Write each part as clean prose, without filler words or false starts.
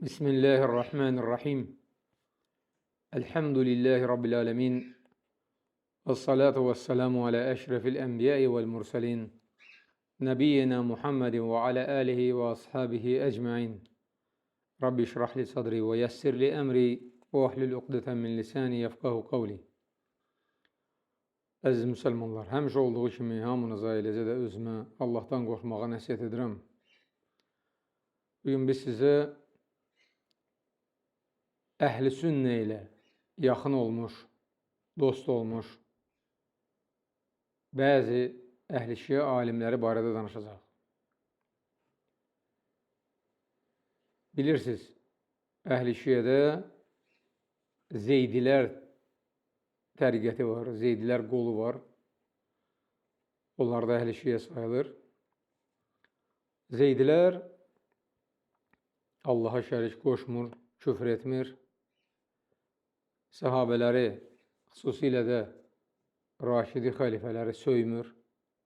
Bismillahirrahmanirrahim. Elhamdülillahi Rabbil alemin. Vessalatu vesselamu ala eşrefil enbiyai vel murselin. Nebiyyina Muhammedin ve ala alihi ve ashabihi ecmain. Rabbi şrah li sadri ve yessir li emri ve ahlul uqdeten min lisani yefkahu kavli. Əziz müsəlmanlar, həmişə olduğu kimi hamınıza, eləcə də özümə Allahdan qorxmağa nəsihət edirəm. Bugün biz sizə əhl-i sünnə ilə yaxın olmuş, dost olmuş bəzi əhl-i şiə alimləri barədə danışacaq. Bilirsiniz, əhl-i şiədə Zeydilər təriqəti var, Zeydilər qolu var. Onlar da əhl-i şiə sayılır. Zeydilər Allaha şərik qoşmur, küfr etmir. Səhabələri, xüsusilə də Raşidi xəlifələri söymür,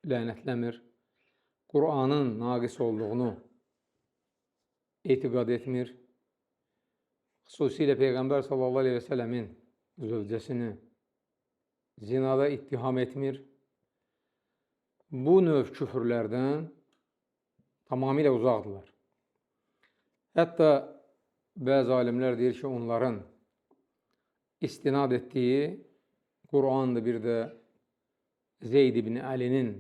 lənətləmir. Qur'anın naqis olduğunu etiqad etmir. Xüsusilə Peyğəmbər sallallahu aleyhi və səlləmin zövcəsini zinada ittiham etmir. Bu növ küfürlərdən tamamilə uzaqdırlar. Hətta bəzi alimlər deyir ki, onların istinad etdiyi Qur'andır, bir də Zeyd ibn Əlinin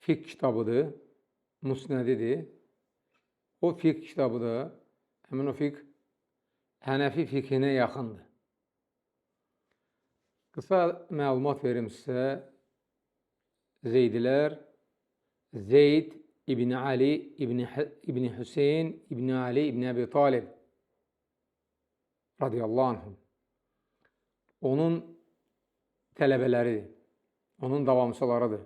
fiqh kitabıdır, musnədidir. O fiqh kitabı da, həmin o fiqh Hənəfi fiqhinə yaxındır. Qısa məlumat verim sizə. Zeydilər, Zeyd İbni Ali, İbni Hüseyin, İbni Ali, İbni Əbi Talib radiyallahu anhum. Onun tələbələridir, onun davamçılarıdır.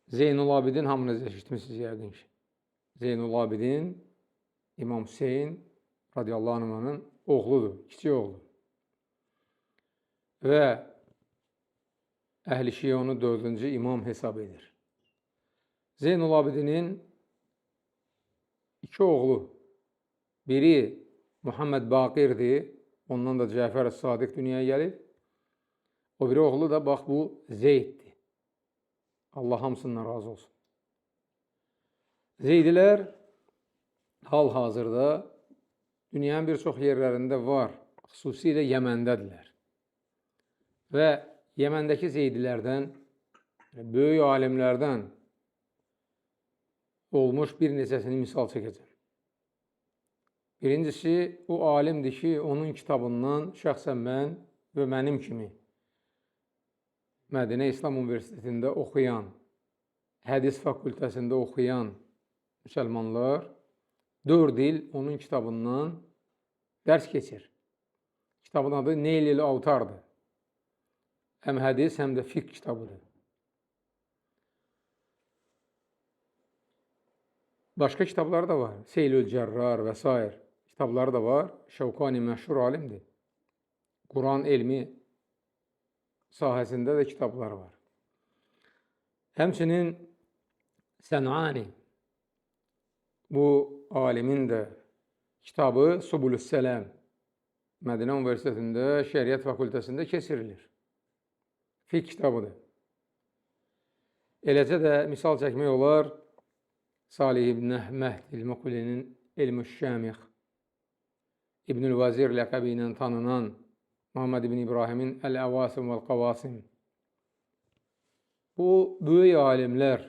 Zeynul Abidin hamınız eşitmişsiniz yəqin ki. Zeynul Abidin İmam Hüseyin radiyallahu anh'ın oğludur, kiçik oğlu. Və əhl-i şiə onu dördüncü imam hesab edir. Zeynul Abidinin iki oğlu, biri Muhammed Baqirdir, ondan da Cəfər Sadiq dünyaya gəlib. O biri oğlu da bax bu Zeyddir. Allah hamısından razı olsun. Zeydilər hal-hazırda dünyanın bir çox yerlərində var, xüsusilə Yəməndədirlər. Və Yəməndəki Zeydilərdən, böyük alimlərdən olmuş bir neçəsini misal çəkəcəm. Birincisi, o alimdir ki, onun kitabından şəxsən mən və mənim kimi Mədinə İslam Universitetində oxuyan, hədis fakültəsində oxuyan müsəlmanlar 4 il onun kitabından dərs keçir. Kitabın adı Neylil Avtardır. Həm hədis, həm də fiqh kitabıdır. Başqa kitabları da var. Seylül Cərrar və s. kitabları da var. Şəvkani məşhur alimdir. Quran elmi sahəsində də kitabları var. Həmçinin Sənani, bu alimin də kitabı Subulüssələm Mədinə Universitetində, Şəriət fakültəsində keçirilir. Fiqh kitabıdır. Eləcə də misal çəkmək olar Salih ibn Əhməd el-Muqlinin Elmü Şəmix, İbnül Vəzir ləqəbi ilə tanınan Muhammed ibn İbrahimin Əl-Əvasim vəl-Qavasim. Bu böyük alimlər,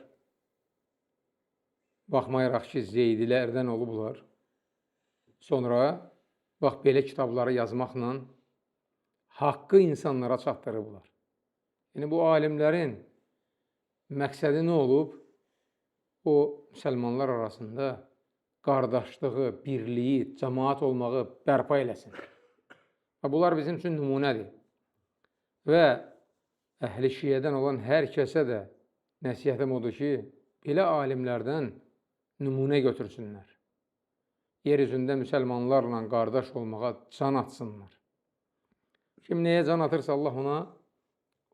baxmayaraq ki, Zeydilərdən olublar, sonra bax belə kitabları yazmaqla haqqı insanlara çatdırıblar. Yəni bu alimlərin məqsədi nə olub? O müsəlmanlar arasında qardaşlığı, birliyi, cəmaat olmağı bərpa eləsin. Və bunlar bizim üçün nümunədir. Və əhl-i şiədən olan hər kəsə də nəsihətim odur ki, belə alimlərdən nümunə götürsünlər. Yer üzündə müsəlmanlarla qardaş olmağa can atsınlar. Kim nəyə can atırsa Allah ona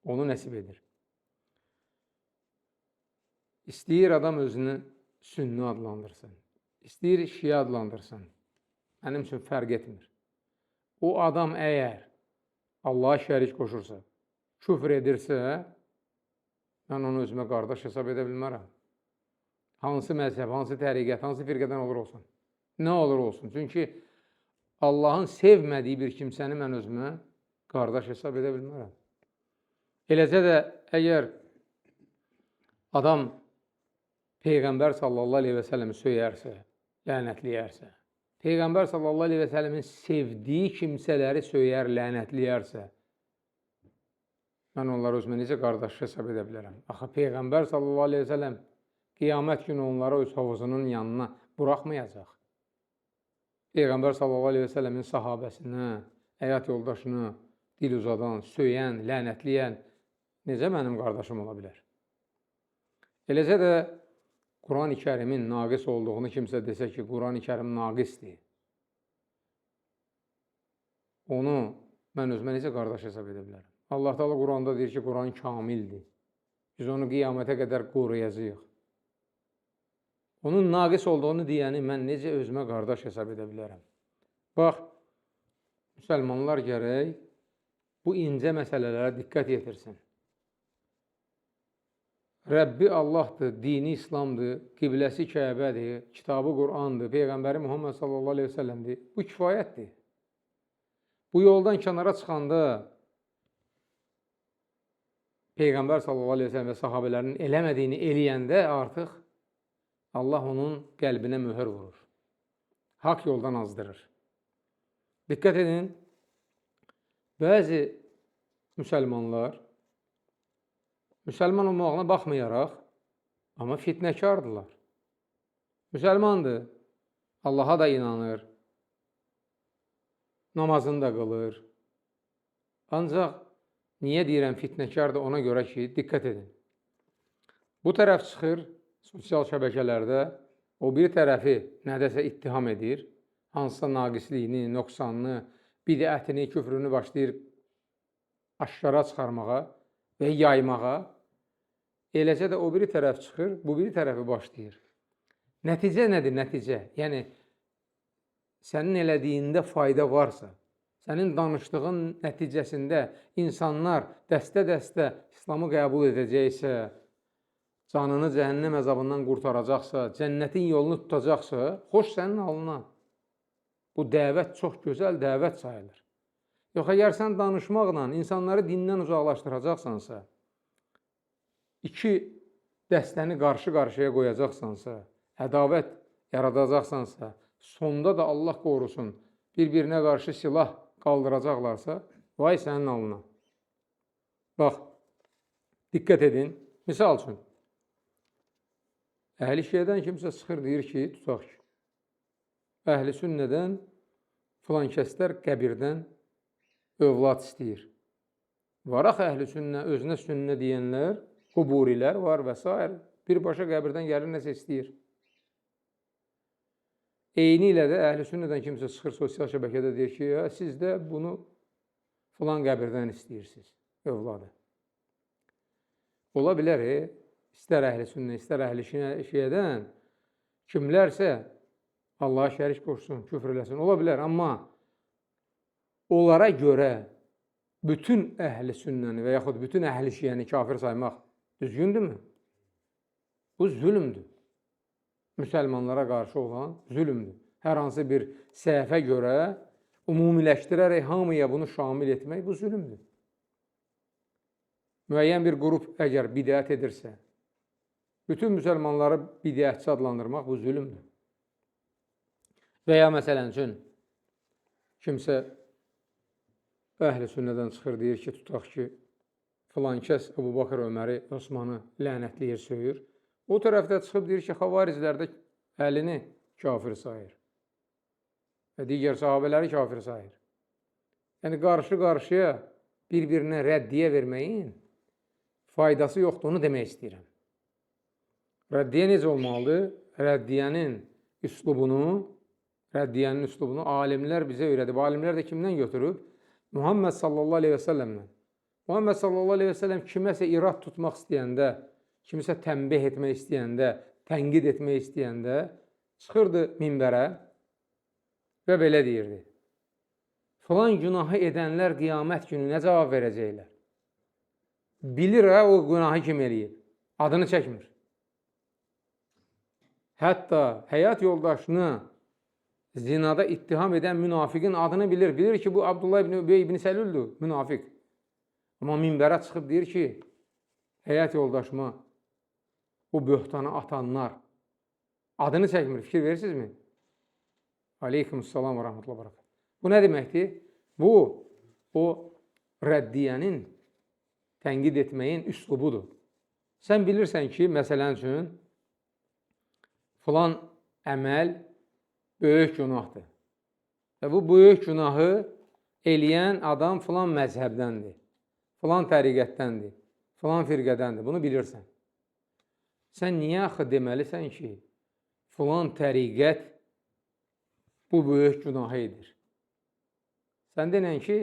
onu nəsib edir. İstəyir adam özünü sünni adlandırsın, istəyir şiə adlandırsın, mənim üçün fərq etmir. O adam əgər Allaha şərik qoşursa, küfr edirsə, mən onu özümə qardaş hesab edə bilmərəm. Hansı məzhəb, hansı təriqət, hansı firqədən olur olsun. Nə olur olsun. Çünki Allahın sevmədiyi bir kimsəni mən özümə qardaş hesab edə bilmərəm. Eləcə də əgər adam Peyğəmbər sallallahu aleyhi və səlləmi söyərsə, lənətləyərsə, Peyğəmbər sallallahu aleyhi və səlləmin sevdiyi kimsələri söyər, lənətləyərsə, mən onları özümə necə qardaş hesab edə bilərəm? Axı Peyğəmbər sallallahu aleyhi və səlləm qiyamət günü onları öz hovuzunun yanına buraxmayacaq. Peyğəmbər sallallahu aleyhi və səlləmin sahabəsinə, həyat yoldaşını dil uzadan, söyən, lənətləyən necə mənim qardaşım ola bilər? Eləcə də Quran-ı Kərimin naqis olduğunu kimsə desə ki, Quran-ı Kərim naqisdir, onu mən özümə necə qardaş hesab edə bilərəm? Allah Teala Quranda deyir ki, Quran kamildir. Biz onu qiyamətə qədər qoruyacağıq. Onun naqis olduğunu deyəni mən necə özümə qardaş hesab edə bilərəm? Bax, müsəlmanlar gərək bu incə məsələlərə diqqət yetirsin. Rəbbi Allahdır, dini İslamdır, qibləsi Kəbədir, kitabı Qur'andır, Peyğəmbəri Muhammed sallallahu aleyhi ve səlləmdir. Bu kifayətdir. Bu yoldan kənara çıxanda Peyğəmbər sallallahu aleyhi ve səlləm və sahabələrinin eləmədiyini eləyəndə artıq Allah onun qəlbinə möhür vurur. Haqq yoldan azdırır. Diqqət edin, bəzi müsəlmanlar müsəlman olmağına baxmayaraq, amma fitnəkardırlar. Müsəlmandır, Allaha da inanır, namazını da qılır. Ancaq niyə deyirəm fitnəkardır ona görə ki, diqqət edin. Bu tərəf çıxır sosial şəbəkələrdə, o bir tərəfi nədəsə ittiham edir, hansısa naqisliyini, nöqsanını, bidətini, küfrünü başlayır aşkara çıxarmağa və yaymağa. Eləcə də o biri tərəf çıxır, bu biri tərəfi başlayır. Nəticə nədir? Nəticə. Yəni, sənin elədiyində fayda varsa, sənin danışdığın nəticəsində insanlar dəstə-dəstə İslamı qəbul edəcəksə, canını cəhənnəm əzabından qurtaracaqsa, cənnətin yolunu tutacaqsa, xoş sənin alına. Bu dəvət çox gözəl dəvət sayılır. Yox, əgər sən danışmaqla insanları dindən uzaqlaşdıracaqsansa, iki dəstəni qarşı-qarşıya qoyacaqsansa, ədavət yaradacaqsansa, sonda da Allah qorusun, bir-birinə qarşı silah qaldıracaqlarsa, vay sənin alına. Bax, diqqət edin. Misal üçün, əhl-i şiədən kimsə çıxır, deyir ki, tutaq ki, əhl-i sünnədən filan kəslər qəbirdən övlad istəyir. Var axı əhl-i sünnə, özünə sünnə deyənlər, quburilər var və s. Birbaşa qəbirdən gəlir, nəsə istəyir. Eyni ilə də əhl-i sünnədən kimsə çıxır sosial şəbəkədə deyir ki, ya, siz də bunu filan qəbirdən istəyirsiniz, övladı. Ola bilər, istər əhl-i sünnə, istər əhl-i şiədən kimlərsə Allaha şərik qoşsun, küfr eləsin, ola bilər, amma onlara görə bütün əhl-i sünnəni və yaxud bütün əhl-i şiəni kafir saymaq düzgündürmü? Bu zülmdür. Müsəlmanlara qarşı olan zülmdür. Hər hansı bir səhvə görə ümumiləşdirərək hamıya bunu şamil etmək bu zülmdür. Müəyyən bir qrup əgər bidət edirsə, bütün müsəlmanları bidətçi adlandırmaq bu zülmdür. Və ya məsələn üçün, kimsə əhl-i sünnədən çıxır, deyir ki, tutaq ki, filan kəs Əbu Bakır Öməri, Osmanı lənətləyir, söyür. O tərəfdə çıxıb deyir ki, xavariclər də Əlini kafir sayır və digər sahabələri kafir sayır. Yəni, qarşı-qarşıya bir-birinə rəddiyə verməyin faydası yoxdur, onu demək istəyirəm. Rəddiyə necə olmalıdır? Rəddiyənin üslubunu alimlər bizə öyrədib. Alimlər də kimdən götürüb? Muhammed sallallahu aleyhi və səlləmdən. Muhammed sallallahu aleyhi və səlləm kiməsə irad tutmaq istəyəndə, kimisə tənbih etmək istəyəndə, tənqid etmək istəyəndə çıxırdı minbərə və belə deyirdi. Filan günahı edənlər qiyamət günü nə cavab verəcəklər? Bilir hə, o günahı kim eləyib. Adını çəkmir. Hətta həyat yoldaşını zinada ittiham edən münafiqin adını bilir. Bilir ki, bu Abdullah ibn Übey ibn Səlüldür, münafiq. Amma minbərə çıxıb deyir ki, həyat yoldaşıma o böhtanı atanlar adını çəkmir. Fikir verirsinizmi? Aleykümselam və rəhmətullah bərəkət. Bu nə deməkdir? Bu, o rəddiyənin, tənqid etməyin üslubudur. Sən bilirsən ki, məsələn üçün, filan əməl böyük günahdır. Və bu böyük günahı eləyən adam filan məzhəbdəndir, filan təriqətdəndir, filan firqədəndir. Bunu bilirsən. Sən niyə axı deməlisən ki, filan təriqət bu böyük günahı edir? Sən denən ki,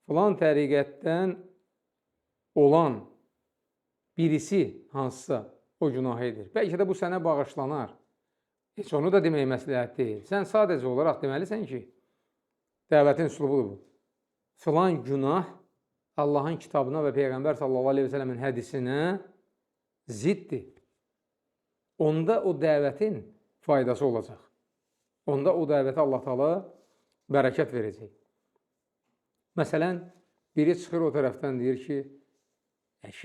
filan təriqətdən olan birisi hansısa o günahı edir. Bəlkə də bu sənə bağışlanar. Heç onu da demək məsləhət deyil. Sən sadəcə olaraq deməlisən ki, dəvətin üslubudur bu. Filan günah Allahın kitabına və Peyğəmbər sallallahu aleyhi və səlləmin hədisinə ziddir. Onda o dəvətin faydası olacaq. Onda o dəvətə Allah Teala bərəkət verəcək. Məsələn, biri çıxır o tərəfdən deyir ki,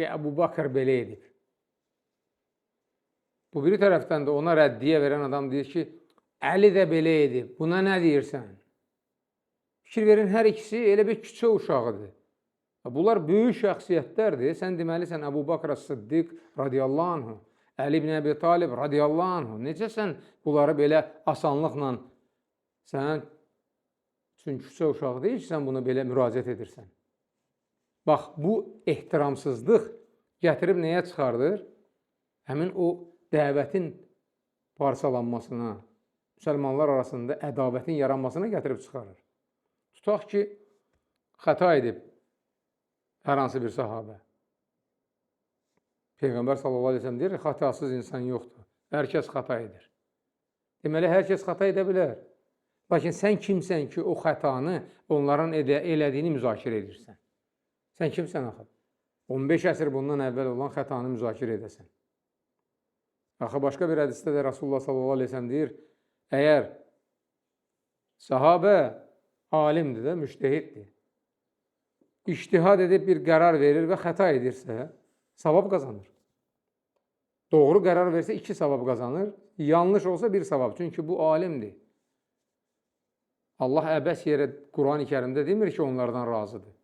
Əbu Bakır belə edib. Bu biri tərəfdən də ona rəddiyə verən adam deyir ki, Əli də belə edib, buna nə deyirsən? Fikir verin, hər ikisi elə bir küçə uşağıdır. Bunlar böyük şəxsiyyətlərdir. Sən deməlisən Əbu Bakr Sıddiq radiyallahu anhu, Əli ibn Əbi Talib radiyallahu anhu. Necə sən bunları belə asanlıqla, sən çünki küçə uşağı deyil ki, sən buna belə müraciət edirsən. Bax, bu ehtiramsızlıq gətirib nəyə çıxardır? Həmin o dəvətin parçalanmasına, müsəlmanlar arasında ədavətin yaranmasına gətirib çıxarır. Tutaq ki, xəta edib hər hansı bir sahabə. Peyğəmbər sallallahu aleyhi ve sellem deyir ki, xətasız insan yoxdur. Hər kəs xəta edir. Deməli, hər kəs xəta edə bilər. Lakin sən kimsən ki, o xətanı onların elədiyini müzakirə edirsən? Sən kimsən axı? 15 əsr bundan əvvəl olan xətanı müzakirə edəsən. Axı, başqa bir hədisdə də Rasulullah sallallahu aleyhi ve sellem deyir, əgər sahabə alimdir də, müştehiddir, ictihad edib bir qərar verir və xəta edirsə, savab qazanır. Doğru qərar versə 2 savab qazanır, yanlış olsa 1 savab. Çünki bu alimdir. Allah əbəs yerə Quran-ı Kərimdə demir ki, onlardan razıdır.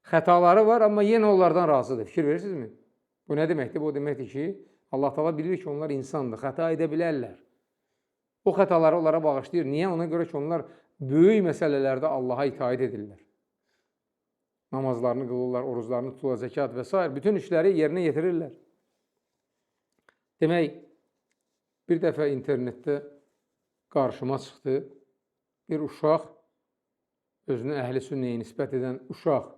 Xətaları var, amma yenə onlardan razıdır. Fikir verirsinizmi? Bu nə deməkdir? Bu deməkdir ki, Allah Teala bilir ki, onlar insandır, xəta edə bilərlər. O xətaları onlara bağışlayır. Niyə? Ona görə ki, onlar böyük məsələlərdə Allaha itaət edirlər. Namazlarını qılırlar, oruclarını tuturlar, zəkat və s. Bütün işləri yerinə yetirirlər. Demək, bir dəfə internetdə qarşıma çıxdı bir uşaq, özünü əhl-i sünnəyə nisbət edən uşaq,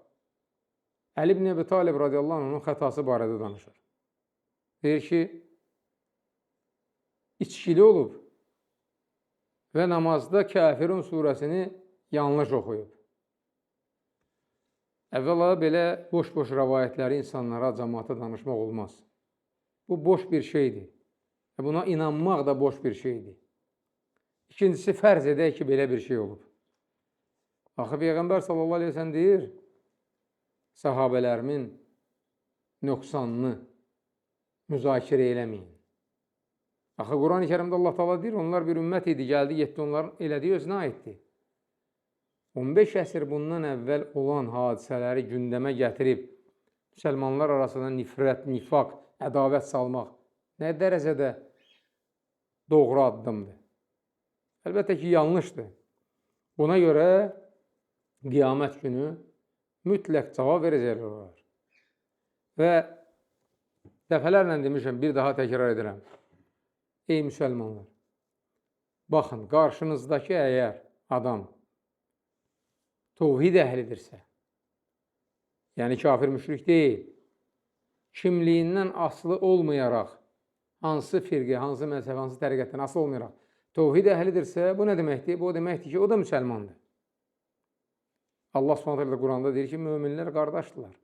Əli ibn Əbi Talib radiyallahu anh onun xətası barədə danışır. Deyir ki, içkili olub və namazda Kafirun surəsini yanlış oxuyub. Əvvəla belə boş-boş rəvayətləri insanlara, cəmaata danışmaq olmaz. Bu boş bir şeydir. Buna inanmaq da boş bir şeydir. İkincisi, fərz edək ki, belə bir şey olub. Axı, Peyğəmbər sallallahu aleyhi ve sellem deyir, sahabələrimin nöqsanını müzakirə eləməyin. Axı, Quran-ı Kərimdə Allah Teala deyir, onlar bir ümmət idi, gəldi, getdi, onların elədiyi özünə aiddir. 15 əsr bundan əvvəl olan hadisələri gündəmə gətirib, müsəlmanlar arasında nifrət, nifaq, ədavət salmaq nə dərəcədə doğru addımdır? Əlbəttə ki, yanlışdır. Buna görə qiyamət günü mütləq cavab verəcəklər onlar. Və dəfələrlə demişəm, bir daha təkrar edirəm. Ey müsəlmanlar, baxın, qarşınızdakı əgər adam tovhid əhlidirsə, yəni kafir müşrik deyil, kimliyindən asılı olmayaraq hansı firqə, hansı məzhəb, hansı təriqətdən asılı olmayaraq təvhid əhlidirsə, bu nə deməkdir? Bu o deməkdir ki, o da müsəlmandır. Allah Subhanahu taala Quranda deyir ki, möminlər qardaşdırlar.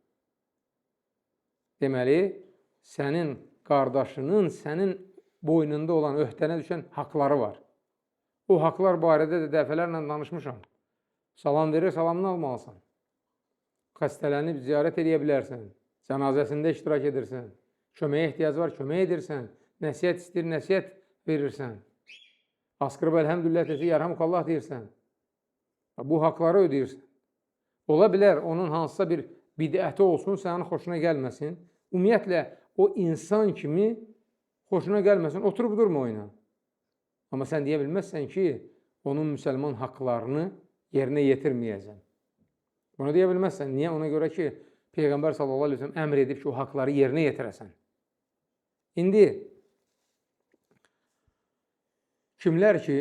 Deməli, sənin qardaşının sənin boynunda olan, öhdənə düşən haqları var. O haqlar barədə də dəfələrlə danışmışam. Salam verir, salamını almalısan. Xəstələnib ziyarət eləyə bilərsən. Cənazəsində iştirak edirsən. Köməyə ehtiyacı var, kömək edirsən. Nəsihət istəyir, nəsihət verirsən. Asqırıb əlhəmdülillah desə, yarhamukallah deyirsən. Bu haqları ödəyirsən. Ola bilər onun hansısa bir bidəti olsun, sənin xoşuna gəlməsin. Ümumiyyətlə, o insan kimi xoşuna gəlməsin, oturub durma o ilə. Amma sən deyə bilməzsən ki, onun müsəlman haqlarını yerinə yetirməyəcəksən. Bunu deyə bilməzsən. Niyə? Ona görə ki, Peyğəmbər sallallahu əleyhi və səlləm əmr edib ki, o haqları yerinə yetirəsən. İndi kimlər ki,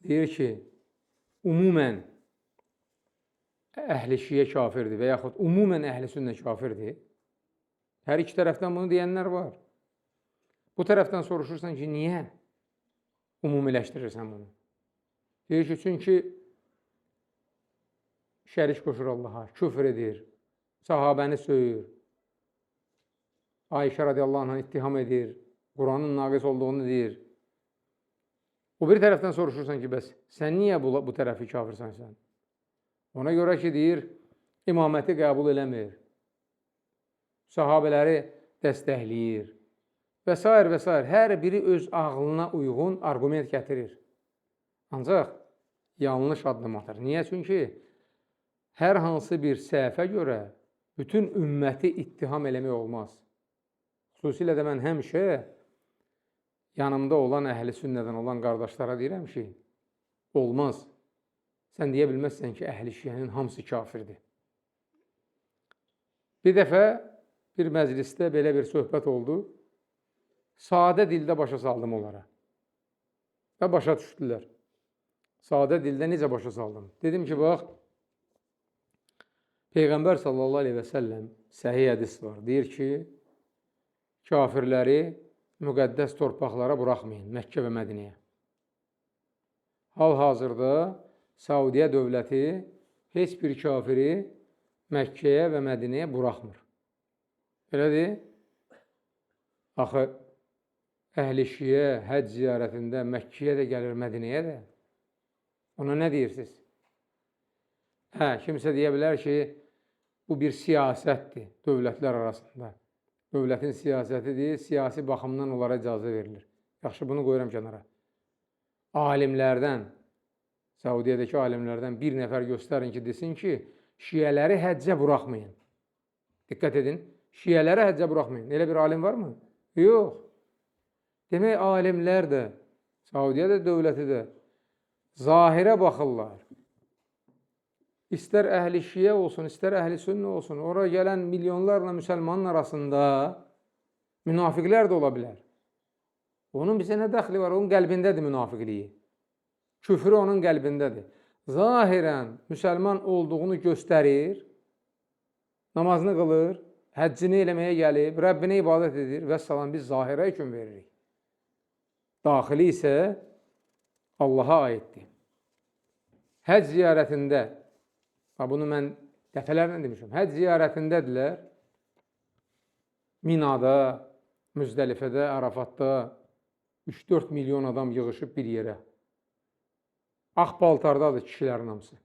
deyir ki, ümumən əhli şiə kafirdir və yaxud ümumən əhli sünnə kafirdir, hər iki tərəfdən bunu deyənlər var. Bu tərəfdən soruşursan ki, niyə ümumiləşdirirsən bunu? Deyir ki, çünki şərik qoşur Allaha, küfr edir, sahabəni söyür, Ayşə radiyallahu anh'a ittiham edir, Quranın naqis olduğunu deyir. O bir tərəfdən soruşursan ki, bəs sən niyə bu tərəfi kafir saysan? Ona görə ki, deyir, imaməti qəbul eləmir, sahabələri dəstəkləyir və s. və s. Hər biri öz ağlına uyğun arqument gətirir. Ancaq yanlış addım atır. Niyə? Çünki hər hansı bir səhvə görə bütün ümməti ittiham eləmək olmaz. Xüsusilə də mən həmişə yanımda olan əhli sünnədən olan qardaşlara deyirəm ki, olmaz. Sən deyə bilməzsən ki, əhli şiənin hamısı kafirdir. Bir dəfə bir məclisdə belə bir söhbət oldu. Sadə dildə başa saldım onlara. Və başa düşdülər. Sadə dildə necə başa saldım? Dedim ki, bax, Peyğəmbər sallallahu aleyhi və səlləm səhih hədis var. Deyir ki, kafirləri müqəddəs torpaqlara buraxmayın, Məkkə və Mədinəyə. Hal-hazırda Saudiya dövləti heç bir kafiri Məkkəyə və Mədinəyə buraxmır. Elədir? Axı, əhl-i şiə həcc ziyarətində Məkkəyə də gəlir, Mədinəyə də. Ona nə deyirsiniz? Hə, kimsə deyə bilər ki, bu bir siyasətdir dövlətlər arasında. Dövlətin siyasətidir, siyasi baxımdan onlara icazə verilir. Yaxşı, bunu qoyuram kənara. Alimlərdən, Saudiyyədəki alimlərdən bir nəfər göstərin ki, desin ki, şiələri həccə buraxmayın. Diqqət edin, şiələri həccə buraxmayın. Elə bir alim varmı? Yox. Demək, alimlər də, Saudiyyə də, dövləti də zahirə baxırlar. İstər əhli şiə olsun, istər əhli sünnə olsun, ora gələn milyonlarla müsəlmanın arasında münafiqlər də ola bilər. Onun bizə nə dəxli var? Onun qəlbindədir münafiqliyi. Küfrü onun qəlbindədir. Zahirən müsəlman olduğunu göstərir, namazını qılır, həccini eləməyə gəlib, Rəbbinə ibadət edir və salam biz zahirə hökm veririk. Daxili isə Allaha aiddir. Həcc ziyarətində, bunu mən dəfələrlə demişəm, həcc ziyarətindədirlər, Minada, Müzdəlifədə, Arafatda 3-4 milyon adam yığışıb bir yerə. Ağ paltardadır kişilərin hamısı.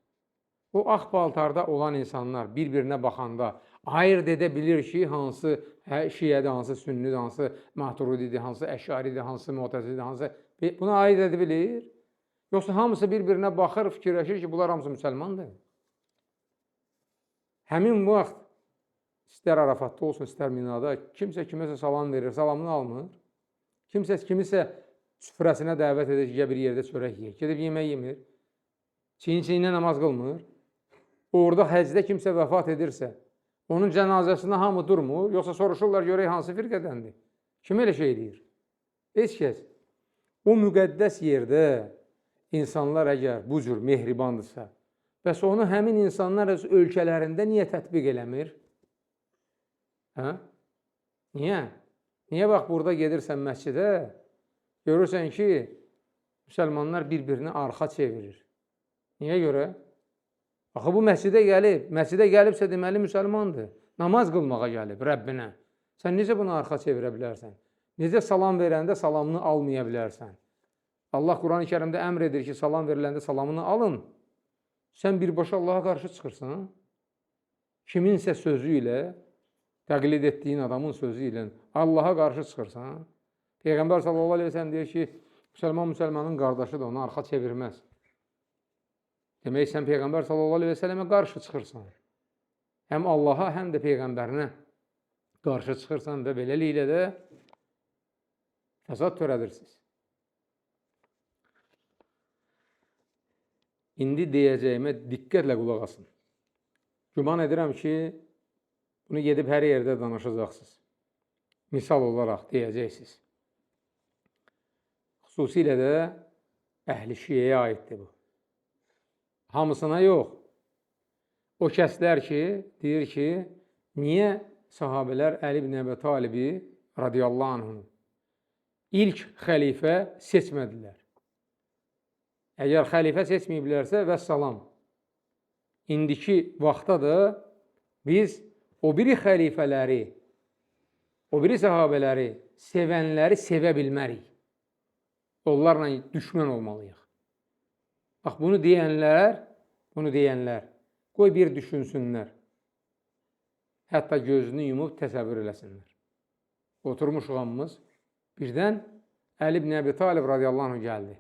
O ağ paltarda olan insanlar bir-birinə baxanda ayırt edə bilir ki, hansı şiədir, hansı sünnidir, hansı maturididir, hansı əşaridir, hansı mu'təzilidir, hansı... Bunu ayırt edə bilir. Yoxsa hamısı bir-birinə baxır, fikirləşir ki, bunlar hamısı müsəlmandır. Həmin vaxt istər Arafatda olsun, istər Minada, kimsə kiməsə salam verir, salamını almır. Kimsə kimisə süfrəsinə dəvət edir ki, gəl bir yerdə çörək yeyək. Gedib yemək yemir. Çiyin-çiyinə namaz qılmır. Orada həcdə kimsə vəfat edirsə, onun cənazəsinə hamı durmur, yoxsa soruşurlar görək hansı firqədəndir. Kim elə şey deyir? Heç kəs. O müqəddəs yerdə insanlar əgər bu cür mehribandırsa, bəs onu həmin insanlar öz ölkələrində niyə tətbiq eləmir? Hə? Niyə? Niyə bax burada gedirsən məscidə, görürsən ki, müsəlmanlar bir-birini arxa çevirir. Niyə görə? Axı bu məscidə gəlib, məscidə gəlibsə deməli müsəlmandır. Namaz qılmağa gəlib Rəbbinə. Sən necə bunu arxa çevirə bilərsən? Necə salam verəndə salamını almaya bilərsən? Allah Quran-ı Kərimdə əmr edir ki, salam veriləndə salamını alın. Sən birbaşa Allaha qarşı çıxırsan. Kiminsə sözü ilə, təqlid etdiyin adamın sözü ilə Allaha qarşı çıxırsan. Peyğəmbər sallallahu əleyhi və səlləm deyir ki, müsəlman müsəlmanın qardaşıdır, onu arxa çevirməz. Demək, sən Peyğəmbər sallallahu əleyhi və səlləmə qarşı çıxırsan. Həm Allaha, həm də Peyğəmbərinə qarşı çıxırsan və beləliklə də fəsad törədirsiniz. İndi deyəcəyimə diqqətlə qulaq asın. Güman edirəm ki, bunu gedib hər yerdə danışacaqsınız. Misal olaraq deyəcəksiniz. Xüsusilə də əhl-i şiəyə aiddir bu. Hamısına yox. O kəslər ki, deyir ki, niyə sahabələr Əli ibn Əbi Talibi radiyallahu anhunu ilk xəlifə seçmədilər? Əgər xəlifə seçməyiblərsə, vəssalam. İndiki vaxtda da biz o biri xəlifələri, o biri sahabələri, sevənləri sevə bilmərik. Onlarla düşmən olmalıyıq. Bax, bunu deyənlər, qoy bir düşünsünlər. Hətta gözünü yumub təsəvvür eləsinlər. Oturmuşuq hamımız, birdən Əli ibn Əbi Talib radiyallahu anh gəldi.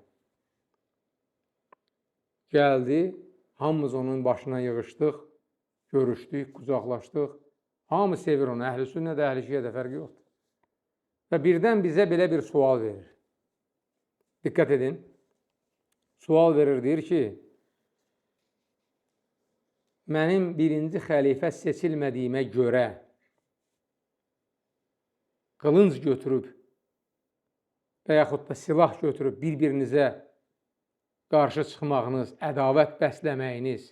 Gəldi, hamımız onun başına yığışdıq, görüşdük, qucaqlaşdıq. Hamı sevir onu, əhl-i sünnə də, əhl-i şiə də fərqi yoxdur. Və birdən bizə belə bir sual verir. Diqqət edin. Sual verir, deyir ki, mənim birinci xəlifə seçilmədiyimə görə qılınc götürüb və yaxud da silah götürüb bir-birinizə qarşı çıxmağınız, ədavət bəsləməyiniz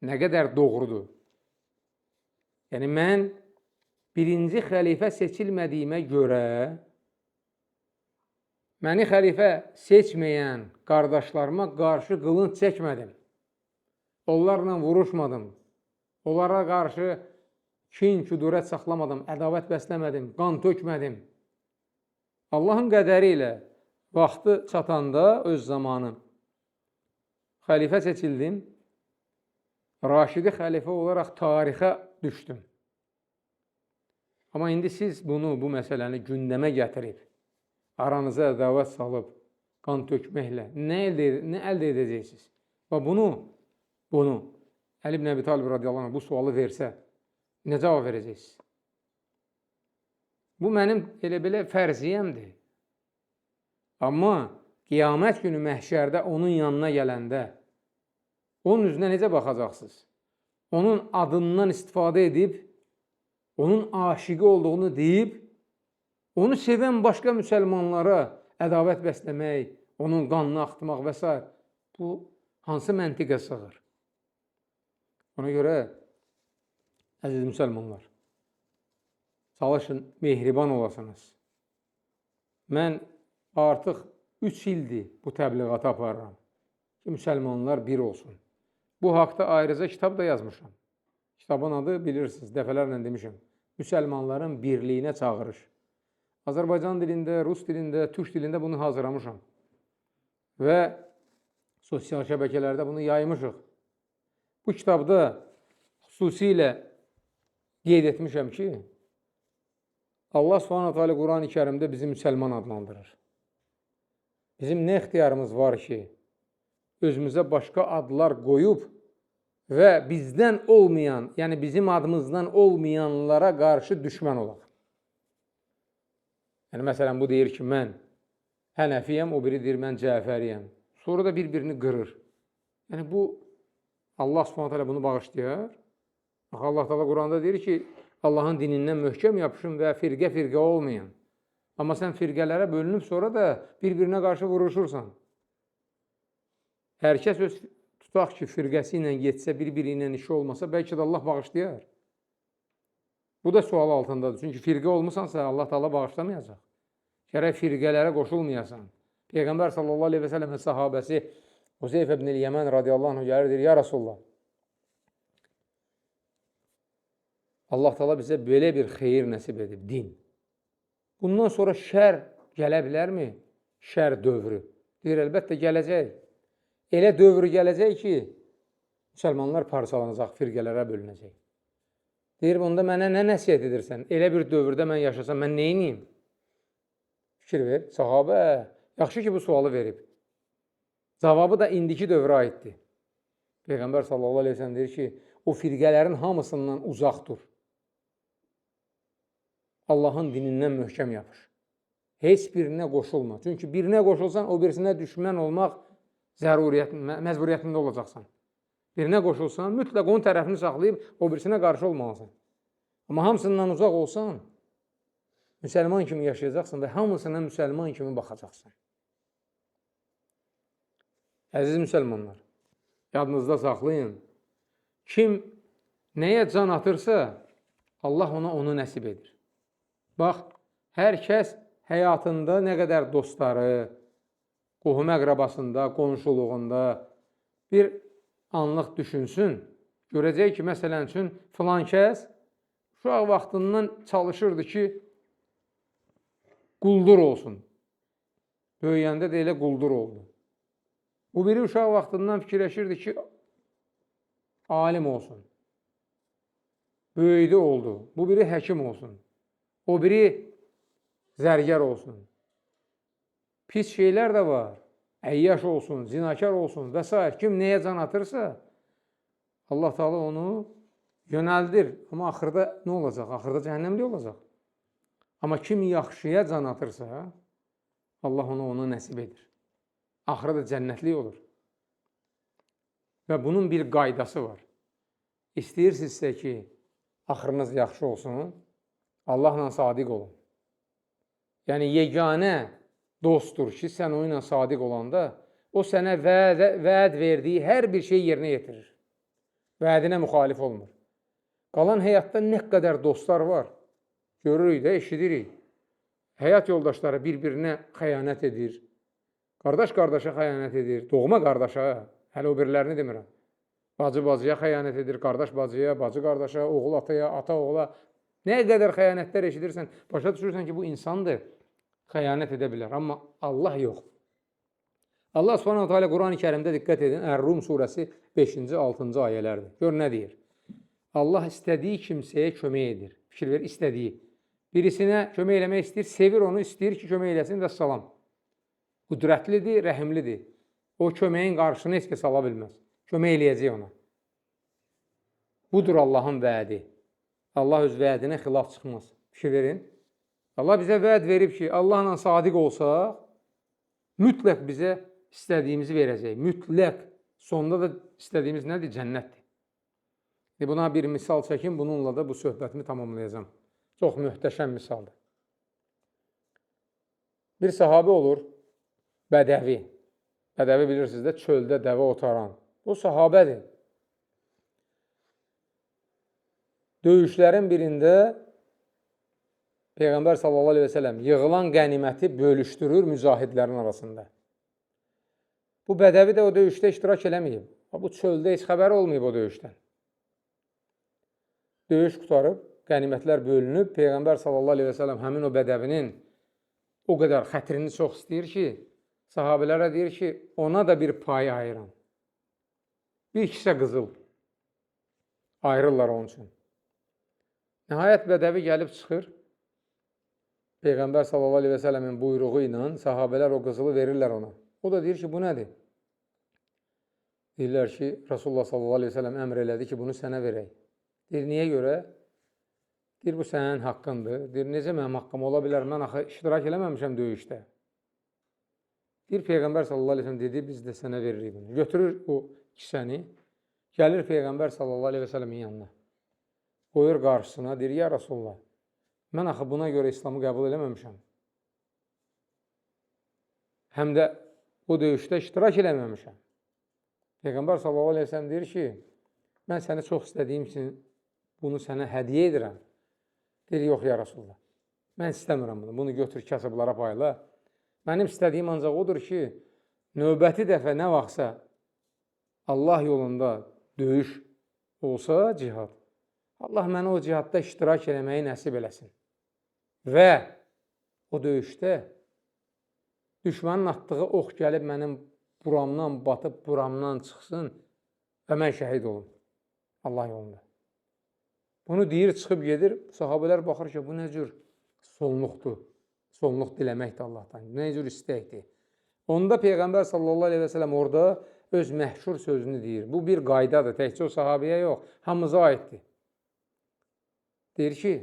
nə qədər doğrudur? Yəni, mən birinci xəlifə seçilmədiyimə görə məni xəlifə seçməyən qardaşlarıma qarşı qılınc çəkmədim. Onlarla vuruşmadım. Onlara qarşı kin, küdurət saxlamadım, ədavət bəsləmədim, qan tökmədim. Allahın qədəri ilə vaxtı çatanda öz zamanı xəlifə seçildim. Raşidi xəlifə olaraq tarixə düşdüm. Amma indi siz bunu, bu məsələni gündəmə gətirib, aranıza ədavət salıb, qan tökməklə nə əldə edəcəksiniz? Və bunu Əli ibn Əbi Talib radiyallahu anh bu sualı versə, nə cavab verəcəksiniz? Bu mənim elə belə fərziyyəmdir. Amma qiyamət günü məhşərdə onun yanına gələndə onun üzünə necə baxacaqsınız? Onun adından istifadə edib, onun aşiqi olduğunu deyib, onu sevən başqa müsəlmanlara ədavət bəsləmək, onun qanını axıtmaq və s. Bu hansı məntiqə sığır? Ona görə, əziz müsəlmanlar, çalışın, mehriban olasınız. Mən artıq 3 ildir bu təbliğatı aparıram ki, müsəlmanlar bir olsun. Bu haqda ayrıca kitab da yazmışam. Kitabın adı bilirsiniz, dəfələrlə demişəm. Müsəlmanların birliyinə çağırış. Azərbaycan dilində, rus dilində, türk dilində bunu hazırlamışam. Və sosial şəbəkələrdə bunu yaymışıq. Bu kitabda xüsusilə qeyd etmişəm ki, Allah Subhanahu Teala Quran-ı Kərimdə bizi müsəlman adlandırır. Bizim nə ixtiyarımız var ki, özümüzə başqa adlar qoyub və bizdən olmayan, yəni bizim adımızdan olmayanlara qarşı düşmən olaq. Yəni, məsələn, bu deyir ki, mən Hənəfiyəm, o biri deyir, mən Cəfəriyəm. Sonra da bir-birini qırır. Yəni, bu, Allah Subhanahu Teala bunu bağışlayar. Axı, Allah Teala Quranda deyir ki, Allahın dinindən möhkəm yapışın və firqə-firqə olmayın. Amma sən firqələrə bölünüb sonra da bir-birinə qarşı vuruşursan. Hər kəs öz tutaq ki, firqəsi ilə getsə, bir-biri ilə işi olmasa, bəlkə də Allah bağışlayar. Bu da sual altındadır. Çünki firqə olmusansa Allah Taala bağışlamayacaq. Gərək firqələrə qoşulmayasan. Peyğəmbər sallallahu əleyhi və səlləmin sahabəsi Huzeyfə ibn Yəmən radiyallahu anh gəlir, deyir, ya Rasulullah, Allah Taala bizə belə bir xeyir nəsib edib, din. Bundan sonra şər gələ bilərmi? Şər dövrü. Deyir, əlbəttə gələcək. Elə dövr gələcək ki, müsəlmanlar parçalanacaq, firqələrə bölünəcək. Deyir, onda mənə nə nəsihət edirsən? Elə bir dövrdə mən yaşasam, mən neyniyim? Fikir ver, sahabə, yaxşı ki, bu sualı verib. Cavabı da indiki dövrə aiddir. Peyğəmbər sallallahu əleyhi və səlləm deyir ki, o firqələrin hamısından uzaq dur. Allahın dinindən möhkəm yapış. Heç birinə qoşulma. Çünki birinə qoşulsan, o birisinə düşmən olmaq məcburiyyətində olacaqsan. Birinə qoşulsan, mütləq onun tərəfini saxlayıb, o birisinə qarşı olmalısan. Amma hamısından uzaq olsan, müsəlman kimi yaşayacaqsan və hamısına müsəlman kimi baxacaqsan. Əziz müsəlmanlar, yadınızda saxlayın. Kim nəyə can atırsa, Allah ona onu nəsib edir. Bax, hər kəs həyatında nə qədər dostları, qohum əqrabasında, qonşuluğunda bir anlıq düşünsün, görəcək ki, məsələn üçün, filan kəs uşaq vaxtından çalışırdı ki, quldur olsun. Böyüyəndə də elə quldur oldu. Bu biri uşaq vaxtından fikirləşirdi ki, alim olsun. Böyüdü oldu. Bu biri həkim olsun. O biri zərgər olsun. Pis şeylər də var. Əyyaş olsun, zinakar olsun və s. Kim nəyə can atırsa, Allah Teala onu yönəldir. Amma axırda nə olacaq? Axırda cəhənnəmdə olacaq. Amma kim yaxşıya can atırsa, Allah onu nəsib edir. Axırda da cənnətlik olur. Və bunun bir qaydası var. İstəyirsinizsə ki, axırınız yaxşı olsun, Allahla sadiq olun. Yəni, yeganə dostdur ki, sən onunla sadiq olanda, o sənə vəd verdiyi hər bir şeyi yerinə yetirir. Vədinə müxalif olmur. Qalan həyatda nə qədər dostlar var, görürük də, eşidirik. Həyat yoldaşları bir-birinə xəyanət edir. Qardaş qardaşa xəyanət edir, doğma qardaşa, hələ o birilərini demirəm. Bacı bacıya xəyanət edir, qardaş bacıya, bacı qardaşa, oğul ataya, ata oğula. Nə qədər xəyanətlər eşidirsən, başa düşürsən ki, bu insandır, xəyanət edə bilər. Amma Allah yox. Allah Subhanahu Teala Quran-ı Kərimdə diqqət edin, Ər-Rum surəsi 5-ci, 6-cı ayələrdir. Gör nə deyir? Allah istədiyi kimsəyə kömək edir. Fikir ver, istədiyi. Birisinə kömək eləmək istəyir, sevir onu, istəyir ki, kömək eləsin və salam. Qüdrətlidir, rəhimlidir. O köməyin qarşısını heç kəs ala bilməz. Kömək eləyəcək ona. Budur Allahın vədi. Allah öz vədinə xilaf çıxmaz. Fikir verin. Allah bizə vəd verib ki, Allahla sadiq olsaq, mütləq bizə istədiyimizi verəcək. Mütləq. Sonda da istədiyimiz nədir? Cənnətdir. Buna bir misal çəkim, bununla da bu söhbətimi tamamlayacağam. Çox möhtəşəm misaldır. Bir sahabə olur, bədəvi. Bədəvi bilirsiniz də, çöldə dəvə otaran. Bu sahabədir. Döyüşlərin birində Peyğəmbər sallallahu əleyhi və səlləm yığılan qəniməti bölüşdürür mücahidlərin arasında. Bu bədəvi də o döyüşdə iştirak eləməyib. Bu çöldə heç xəbəri olmayıb o döyüşdən. Döyüş qurtarıb, qənimətlər bölünüb, Peyğəmbər sallallahu əleyhi və səlləm həmin o bədəvinin o qədər xətrini çox istəyir ki, sahabələrə deyir ki, ona da bir pay ayıran. Bir kisə qızıl ayırırlar onun üçün. Nəhayət bədəvi gəlib çıxır. Peyğəmbər sallallahu əleyhi və səlləmin buyruğu ilə sahabələr o qızılı verirlər ona. O da deyir ki, bu nədir? Deyirlər ki, Rasulullah sallallahu əleyhi və səlləm əmr elədi ki, bunu sənə verək. Deyir, niyə görə? Deyir, bu sənin haqqındır. Deyir, necə mənim haqqım ola bilər? Mən axı iştirak eləməmişəm döyüşdə. Deyir, Peyğəmbər sallallahu əleyhi və səlləm dedi, biz də sənə veririk bunu. Götürür o kisəni, gəlir Peyğəmbər sallallahu əleyhi və səlləmin yanına. Qoyur qarşısına, deyir, ya Rasulullah, mən axı buna görə İslamı qəbul eləməmişəm. Həm də bu döyüşdə iştirak eləməmişəm. Peyğəmbər sallallahu əleyhi və səlləm deyir ki, mən səni çox istədiyim üçün bunu sənə hədiyyə edirəm. Deyir, yox ya Rasulullah, mən istəmirəm bunu, bunu götür kasıblara payla. Mənim istədiyim ancaq odur ki, növbəti dəfə nə vaxtsa Allah yolunda döyüş olsa cihad, Allah mənə o cihadda iştirak eləməyi nəsib eləsin. Və o döyüşdə düşmənin atdığı ox gəlib mənim buramdan batıb, buramdan çıxsın və mən şəhid olum Allah yolunda. Bunu deyir, çıxıb gedir. Sahabələr baxır ki, bu nə cür sonluqdur. Sonluq diləməkdir Allahdan. Nə cür istəkdir. Onda Peyğəmbər sallallahu aleyhi və səlləm orada öz məhşur sözünü deyir. Bu bir qaydadır. Təkcə o sahabəyə yox, hamımıza aiddir. Deyir ki,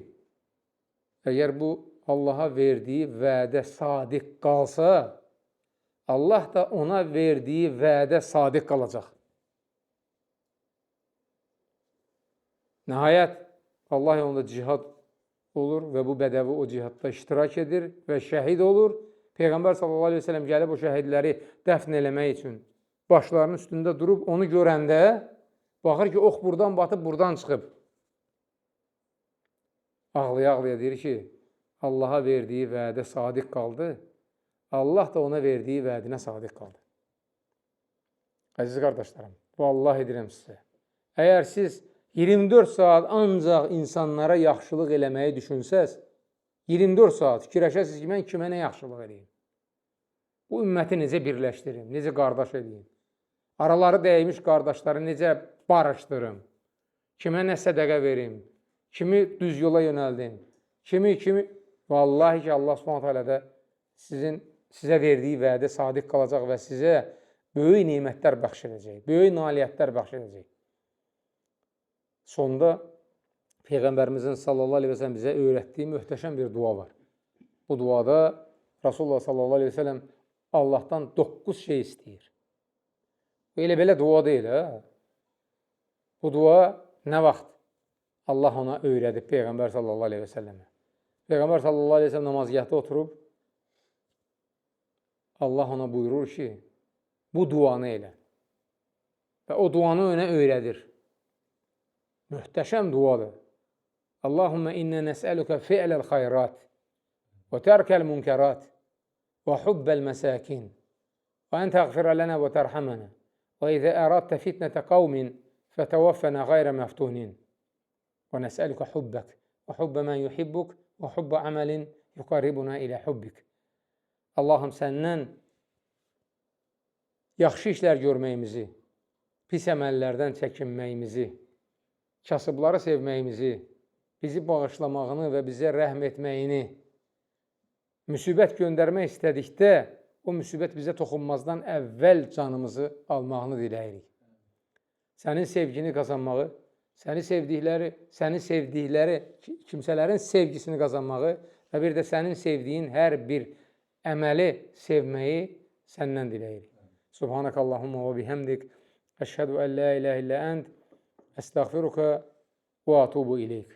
əgər bu Allaha verdiyi vədə sadiq qalsa, Allah da ona verdiyi vədə sadiq qalacaq. Nəhayət, Allah yolunda cihad olur və bu bədəvi o cihadda iştirak edir və şəhid olur. Peyğəmbər sallallahu aleyhi ve sellem gəlib o şəhidləri dəfn eləmək üçün başlarının üstündə durub onu görəndə baxır ki, ox buradan batıb, buradan çıxıb. Ağlaya-ağlaya deyir ki, Allaha verdiyi vədə sadiq qaldı. Allah da ona verdiyi vədinə sadiq qaldı. Əziz qardaşlarım, vallahi edirəm sizə. Əgər siz 24 saat ancaq insanlara yaxşılıq eləməyi düşünsəz, 24 saat fikirləşəsiniz ki, mən kimə nə yaxşılıq eləyim? Bu ümməti necə birləşdirim, necə qardaş edeyim? Araları dəymiş qardaşları necə barışdırım? Kimə nə sədəqə verim? Kimi düz yola yönəldim? Kimi? Vallahi ki, Allah Subhanahu taala da sizə verdiyi vədə sadiq qalacaq və sizə böyük nemətlər bəxş edəcək, böyük nailiyyətlər bəxş edəcək. Sonda Peyğəmbərimizin sallallahu aleyhi və səlləm bizə öyrətdiyi möhtəşəm bir dua var. Bu duada Rasulullah sallallahu aleyhi və səlləm Allahdan 9 şey istəyir. Bu elə belə dua deyil, hə? Bu dua nə vaxt Allah ona öyrədib Peyğəmbər sallallahu aleyhi və səlləmə. Peyğəmbər sallallahu aleyhi və səlləm namazgahda oturub Allah ona buyurur ki, bu duanı elə. Və o duanı ona öyrədir. Möhtəşəm duadır. Allahümme innə nəsəluka fi'ləl xayrat və tərkəl münkərat və hubbəl məsakin və ən təğfirə lənə və tərhəmənə və izə əradtə fitnətə qavmin fətəvəffənə qayrə məftunin və nəsəluka hubbək və hubbə mən yuhibbuk və hubbə əməlin yuqarribuna ilə hubbik. Allahım səndən yaxşı işlər görməyimizi, pis əməllərdən çəkinməyimizi, kasıbları sevməyimizi, bizi bağışlamağını və bizə rəhm etməyini, müsibət göndərmək istədikdə o müsibət bizə toxunmazdan əvvəl canımızı almağını diləyirik. Sənin sevgini qazanmağı, səni sevdikləri kimsələrin sevgisini qazanmağı və bir də sənin sevdiyin hər bir əməli sevməyi səndən diləyirik. Subhanakallahumma və bihəmdik, əşhədu ən la iləhə illə ənt, əstəğfiruka və atubu ileyk.